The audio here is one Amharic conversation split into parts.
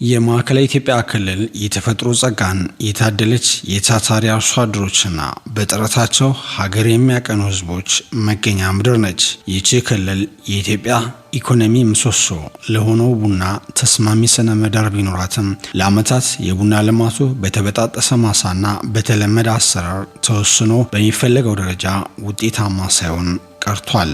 የማዕከላዊ ኢትዮጵያ ክልል የተፈጥሮ ጸጋን የታደለች፣ የታታሪ አርሶ አደሮችና በጥረታቸው ሀገር የሚያቀኑ ሕዝቦች መገኛ ምድር ነች። ይህቺ ክልል የኢትዮጵያ ኢኮኖሚ ምሰሶ ለሆነው ቡና ተስማሚ ስነ ምህዳር ቢኖራትም፣ ለዓመታት የቡና ልማቱ በተበጣጠሰ ማሳና በተለመደ አሰራር ተወስኖ በሚፈለገው ደረጃ ውጤታማ ሳይሆን ቀርቷል።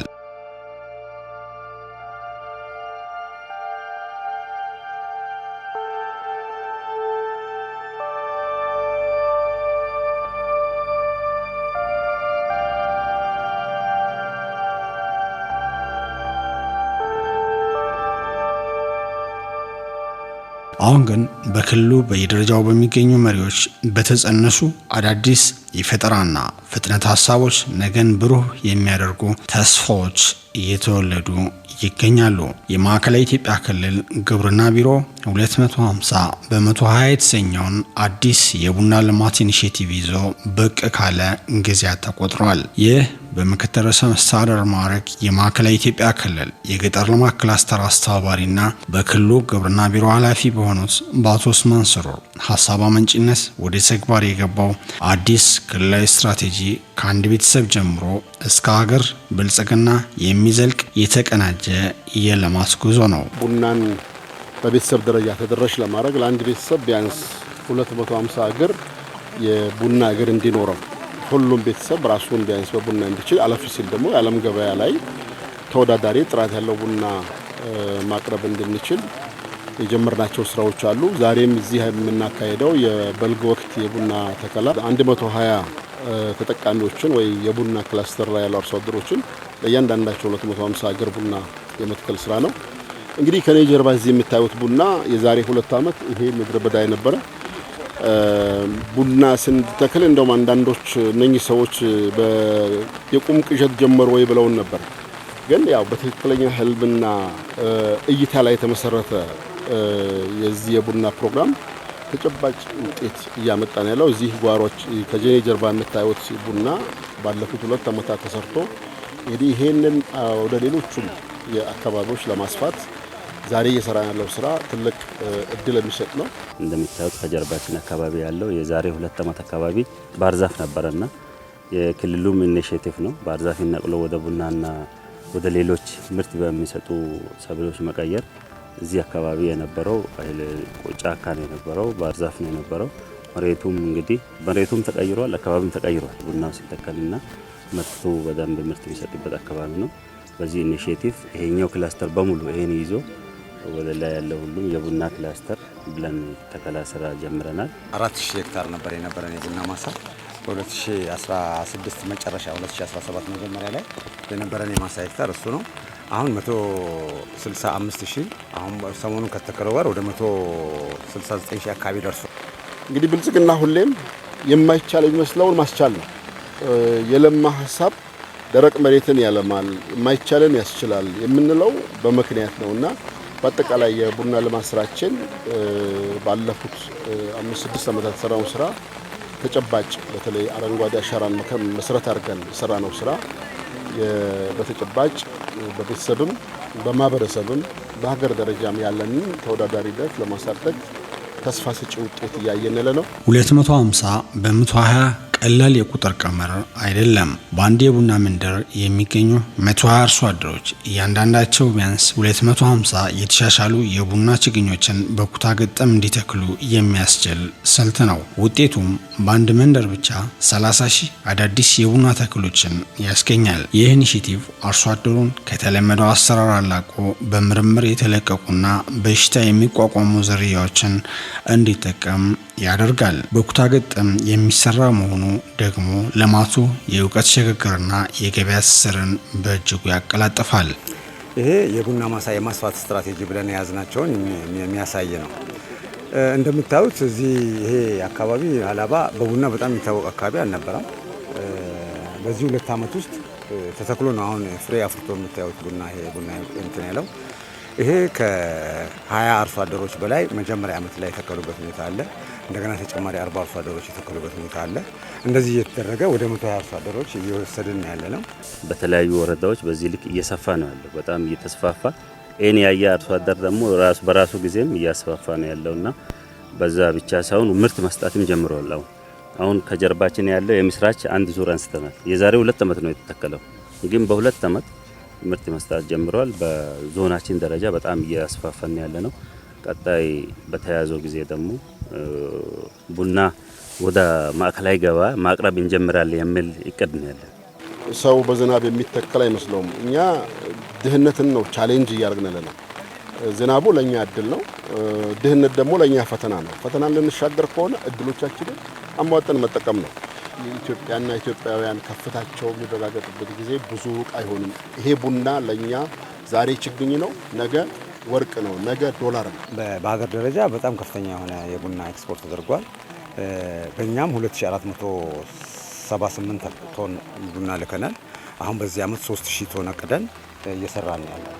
አሁን ግን በክልሉ በየደረጃው በሚገኙ መሪዎች በተጸነሱ አዳዲስ የፈጠራና ፍጥነት ሀሳቦች ነገን ብሩህ የሚያደርጉ ተስፋዎች እየተወለዱ ይገኛሉ። የማዕከላዊ ኢትዮጵያ ክልል ግብርና ቢሮ 250 በ120 የተሰኘውን አዲስ የቡና ልማት initiative ይዞ ብቅ ካለ ጊዜያት ተቆጥሯል። ይህ በምክትል ርዕሰ መስተዳድር ማዕረግ የማዕከላዊ ኢትዮጵያ ክልል የገጠር ልማት ክላስተር አስተባባሪና በክልሉ ግብርና ቢሮ ኃላፊ በሆኑት በአቶ ኡስማን ስሩር ሀሳብ አመንጭነት ወደ ተግባር የገባው አዲስ ክልላዊ ስትራቴጂ ከአንድ ቤተሰብ ጀምሮ እስከ ሀገር ብልጽግና የሚዘልቅ የተቀናጀ የልማት ጉዞ ነው። ቡናን በቤተሰብ ደረጃ ተደራሽ ለማድረግ ለአንድ ቤተሰብ ቢያንስ 250 እግር የቡና እግር እንዲኖረው፣ ሁሉም ቤተሰብ ራሱን ቢያንስ በቡና እንዲችል፣ አለፍ ሲል ደግሞ የዓለም ገበያ ላይ ተወዳዳሪ ጥራት ያለው ቡና ማቅረብ እንድንችል የጀመርናቸው ስራዎች አሉ። ዛሬም እዚህ የምናካሄደው የበልግ ወቅት የቡና ተከላ 120 ተጠቃሚዎችን ወይ የቡና ክላስተር ላይ ያሉ አርሶ አደሮችን ለእያንዳንዳቸው 250 እግር ቡና የመትከል ስራ ነው። እንግዲህ ከኔ ጀርባ እዚህ የምታዩት ቡና የዛሬ 2 ዓመት ይሄ ምድረ በዳ የነበረ፣ ቡና ስንተክል እንደውም አንዳንዶች እነኚህ ሰዎች የቁም ቅዠት ጀመሩ ወይ ብለውን ነበር። ግን ያው በትክክለኛ ህልምና እይታ ላይ የተመሰረተ የዚህ የቡና ፕሮግራም ተጨባጭ ውጤት እያመጣ ነው ያለው። እዚህ ጓሮች ከኔ ጀርባ የምታዩት ቡና ባለፉት 2 ዓመታት ተሰርቶ እንግዲህ ይሄንን ወደ ሌሎቹም የአካባቢዎች ለማስፋት ዛሬ እየሰራ ያለው ስራ ትልቅ እድል የሚሰጥ ነው። እንደሚታዩት ከጀርባችን አካባቢ ያለው የዛሬ 2 ዓመት አካባቢ ባህር ዛፍ ነበረና የክልሉም initiative ነው። ባህር ዛፍን ነቅሎ ወደ ቡናና ወደ ሌሎች ምርት በሚሰጡ ሰብሎች መቀየር። እዚህ አካባቢ የነበረው ጫካ ነው የነበረው፣ ባህር ዛፍ ነው የነበረው። መሬቱም እንግዲህ መሬቱም ተቀይሯል፣ አካባቢም ተቀይሯል። ቡናው ሲተከልና ምርቱ በደንብ ምርት የሚሰጥበት አካባቢ ነው። በዚህ initiative ይሄኛው ክላስተር በሙሉ ይሄን ይዞ ወደ ላይ ያለው ሁሉም የቡና ክላስተር ብለን ተከላ ስራ ጀምረናል። 4000 ሄክታር ነበር የነበረን የቡና ማሳ። በ2016 መጨረሻ 2017 መጀመሪያ ላይ የነበረን የማሳ ሄክታር እሱ ነው። አሁን 165 ሺህ፣ አሁን ሰሞኑን ከተከለው ጋር ወደ 169 ሺህ አካባቢ ደርሷል። እንግዲህ ብልጽግና ሁሌም የማይቻል የሚመስለውን ማስቻል ነው። የለማ ሀሳብ ደረቅ መሬትን ያለማል፣ የማይቻልን ያስችላል የምንለው በምክንያት ነው እና በአጠቃላይ የቡና ልማት ስራችን ባለፉት 5-6 ዓመታት የሰራውን ስራ ተጨባጭ፣ በተለይ አረንጓዴ አሻራን መሰረት አድርገን የሰራነው ስራ በተጨባጭ በቤተሰብም፣ በማህበረሰብም፣ በሀገር ደረጃም ያለንን ተወዳዳሪነት ለማሳደግ ተስፋ ሰጪ ውጤት እያየን ያለ ነው። 250 በ120 ቀላል የቁጥር ቀመር አይደለም። በአንድ የቡና መንደር የሚገኙ 120 አርሶ አደሮች እያንዳንዳቸው ቢያንስ 250 የተሻሻሉ የቡና ችግኞችን በኩታ ገጠም እንዲተክሉ የሚያስችል ስልት ነው። ውጤቱም በአንድ መንደር ብቻ 30 ሺህ አዳዲስ የቡና ተክሎችን ያስገኛል። ይህ initiative አርሶ አደሩን ከተለመደው አሰራር አላቆ በምርምር የተለቀቁና በሽታ የሚቋቋሙ ዝርያዎችን እንዲጠቀም ያደርጋል። በኩታ ገጠም የሚሰራ መሆኑ ደግሞ ልማቱ የእውቀት ሽግግርና የገበያ ትስስርን በእጅጉ ያቀላጥፋል። ይሄ የቡና ማሳ የማስፋት ስትራቴጂ ብለን የያዝናቸውን የሚያሳይ ነው። እንደምታዩት እዚህ ይሄ አካባቢ ሀላባ በቡና በጣም የሚታወቅ አካባቢ አልነበረም። በዚህ 2 ዓመት ውስጥ ተተክሎ ነው አሁን ፍሬ አፍርቶ የምታዩት ቡና፣ ይሄ ቡና እንትን ያለው። ይሄ ከ20 አርሶ አደሮች በላይ መጀመሪያ ዓመት ላይ የተከሉበት ሁኔታ አለ። እንደገና ተጨማሪ 40 አርሶ አደሮች የተከሉበት ሁኔታ አለ። እንደዚህ እየተደረገ ወደ 120 አርሶ አደሮች እየወሰድን ያለ ነው። በተለያዩ ወረዳዎች በዚህ ልክ እየሰፋ ነው ያለው። በጣም እየተስፋፋ ይህን ያየ አርሶ አደር ደግሞ ራሱ በራሱ ጊዜም እያስፋፋ ነው ያለውና በዛ ብቻ ሳይሆን ምርት መስጣትም ጀምሯል። አሁን ከጀርባችን ያለው የምስራች አንድ ዙር አንስተናል። የዛሬ 2 ዓመት ነው የተተከለው፣ ግን በ2 ዓመት ምርት መስጣት ጀምሯል። በዞናችን ደረጃ በጣም እያስፋፋን ያለ ነው። ቀጣይ በተያዘው ጊዜ ደግሞ ቡና ወደ ማዕከላዊ ገበያ ማቅረብ እንጀምራለን የሚል እቅድ ነው ያለን። ሰው በዝናብ የሚተከል አይመስለውም። እኛ ድህነትን ነው challenge እያደረግን ያለነው። ዝናቡ ለእኛ እድል ነው፣ ድህነት ደግሞ ለእኛ ፈተና ነው። ፈተናን ልንሻገር ከሆነ እድሎቻችንን አሟጠን መጠቀም ነው። የኢትዮጵያና ኢትዮጵያውያን ከፍታቸው የሚረጋገጥበት ጊዜ ብዙ ሩቅ አይሆንም። ይሄ ቡና ለእኛ ዛሬ ችግኝ ነው፣ ነገ ወርቅ ነው፣ ነገ ዶላር ነው። በሀገር ደረጃ በጣም ከፍተኛ የሆነ የቡና ኤክስፖርት ተደርጓል። በእኛም 2478 ቶን ቡና ልከናል። አሁን በዚህ ዓመት 3000 ቶን አቅደን እየሰራን ነው ያለነው።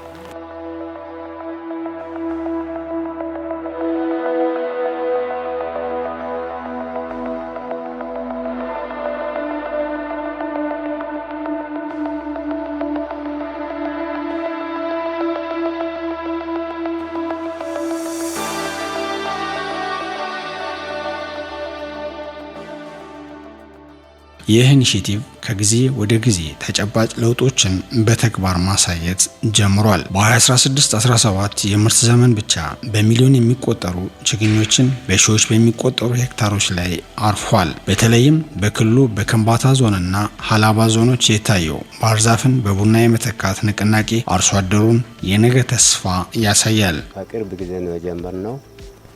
ይህ initiative ከጊዜ ወደ ጊዜ ተጨባጭ ለውጦችን በተግባር ማሳየት ጀምሯል። በ2016-17 የምርት ዘመን ብቻ በሚሊዮን የሚቆጠሩ ችግኞችን በሺዎች በሚቆጠሩ ሄክታሮች ላይ አርፏል። በተለይም በክልሉ በከምባታ ዞንና ሀላባ ዞኖች የታየው ባህር ዛፍን በቡና የመተካት ንቅናቄ አርሶ አደሩን የነገ ተስፋ ያሳያል። ከቅርብ ጊዜ ነው የጀመርነው።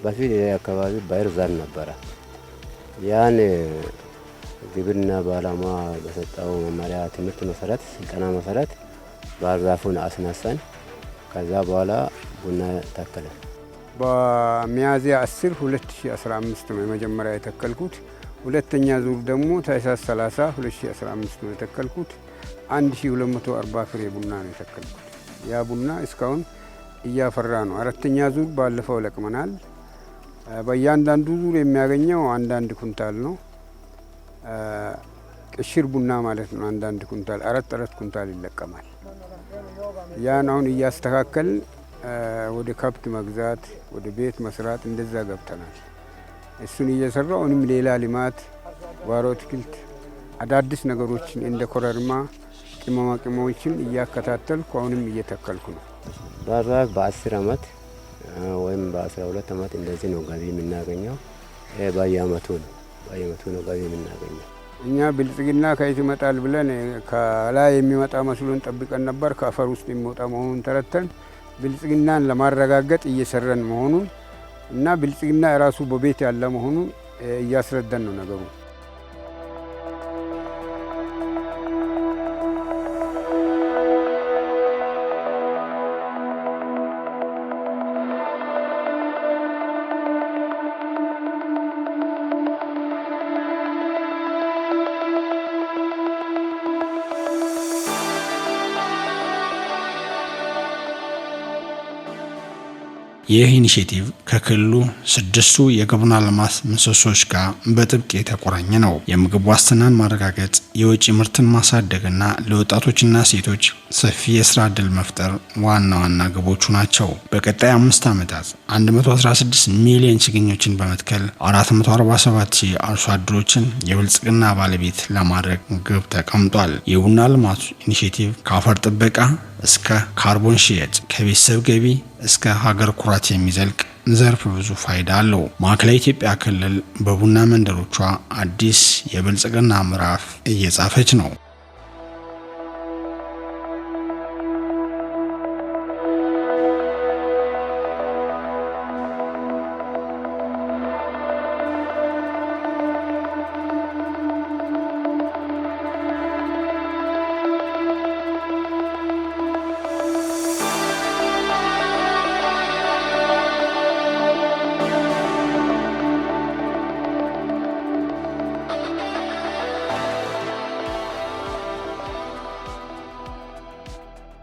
በፊት ይሄ አካባቢ ባህር ዛፍ ነበረ። ያን ግብርና ባለሙያ በሰጠው መመሪያ ትምህርት መሰረት፣ ስልጠና መሰረት ባህር ዛፉን አስነሳን። ከዛ በኋላ ቡና ተከልን። በሚያዝያ 10 2015 ነው የመጀመሪያ የተከልኩት። ሁለተኛ ዙር ደግሞ ታህሳስ 30 2015 ነው የተከልኩት። 1240 ፍሬ ቡና ነው የተከልኩት። ያ ቡና እስካሁን እያፈራ ነው። አራተኛ ዙር ባለፈው ለቅመናል። በእያንዳንዱ ዙር የሚያገኘው አንዳንድ ኩንታል ነው። ቅሽር ቡና ማለት ነው። አንዳንድ ኩንታል፣ አራት አራት ኩንታል ይለቀማል። ያን አሁን እያስተካከልን ወደ ከብት መግዛት፣ ወደ ቤት መስራት እንደዛ ገብተናል። እሱን እየሰራው አሁንም ሌላ ልማት፣ ጓሮ አትክልት፣ አዳዲስ ነገሮችን እንደ ኮረሪማ፣ ቅመማ ቅመሞችን እያከታተልኩ አሁንም እየተከልኩ ነው። ባህር ዛፍ በ10 አመት ወይም በ12 አመት እንደዚህ ነው ገቢ የምናገኘው። ይሄ በየአመቱ ነው ገቢ የምናገኘው። እኛ ብልጽግና ከየት ይመጣል ብለን ከላይ የሚመጣ መስሎን ጠብቀን ነበር። ከአፈር ውስጥ የሚወጣ መሆኑን ተረድተን ብልጽግናን ለማረጋገጥ እየሰራን መሆኑን እና ብልጽግና ራሱ በቤት ያለ መሆኑን እያስረዳን ነው ነገሩ። ይህ initiative ከክልሉ ስድስቱ የግብርና ልማት ምሰሶች ጋር በጥብቅ የተቆራኘ ነው። የምግብ ዋስትናን ማረጋገጥ፣ የወጪ ምርትን ማሳደግና ለወጣቶችና ሴቶች ሰፊ የስራ ዕድል መፍጠር ዋና ዋና ግቦቹ ናቸው። በቀጣይ 5 ዓመታት 116 ሚሊዮን ችግኞችን በመትከል 447 ሺህ አርሶ አደሮችን የብልጽግና ባለቤት ለማድረግ ግብ ተቀምጧል። የቡና ልማቱ initiative ከአፈር ጥበቃ እስከ ካርቦን ሽያጭ፣ ከቤተሰብ ገቢ እስከ ሀገር ኩራት የሚዘልቅ ዘርፈ ብዙ ፋይዳ አለው። ማዕከላዊ ኢትዮጵያ ክልል በቡና መንደሮቿ አዲስ የብልጽግና ምዕራፍ እየጻፈች ነው።